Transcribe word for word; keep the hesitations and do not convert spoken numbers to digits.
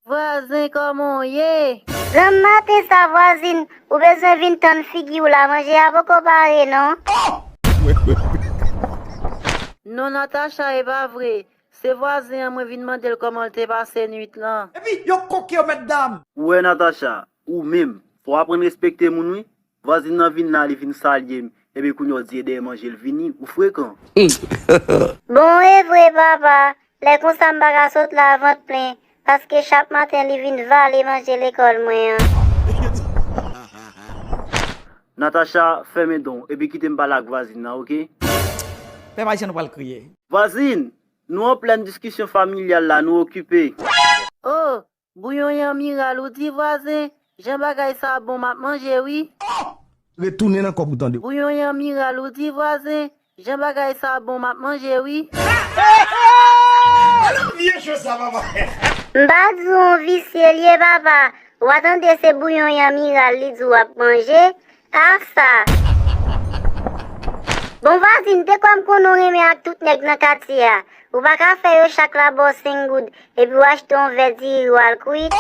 Vwazen, kòman w ye? Granm maten sa, vwazin, ou bezwen vin tann figi w la, manje a poko pare non. Non, Natacha, e pa vre. Se vwazen an mwen vin mande l kòman l te pase nwit lan. Epi yo koke yo mèt dam. Ou wè, Natacha, ou menm, fò w aprann respekte moun wi. Vwazin nan vin la, li vin salye m, epi kounye a w di e dèyè manje l vini, ou frekan. Bon, e vre, papa. Lè konsa m pa ka sot la vant plen, paske chak maten li vin vale manje lekòl mwen an. Natacha, fèmen don, epi kite m pale ak vwazin nan, oke? Pèp ayisyen, nou pral kriye. Vwazin, nou an plèn diskisyon familyal la, nou okipe. Oh, bouyon yanmiral ou di vwazen, jan bagay sa bon m ap manje wi. Retounen nan kòb ou tande. Bouyon yanmiral ou di vwazen, jan bagay sa bon m ap manje wi. Ala vye cho sa papa. M pa di w on visye l ye papa. W a tande se bouyon yanmiral li di w ap manje. Asa. Bon vwazin, te kwè m konnen w renmen ak tout nèg nan katye a. Ou pa ka fè yo chak la ba w senk goud, epi w achte yon vè diri w al kwit.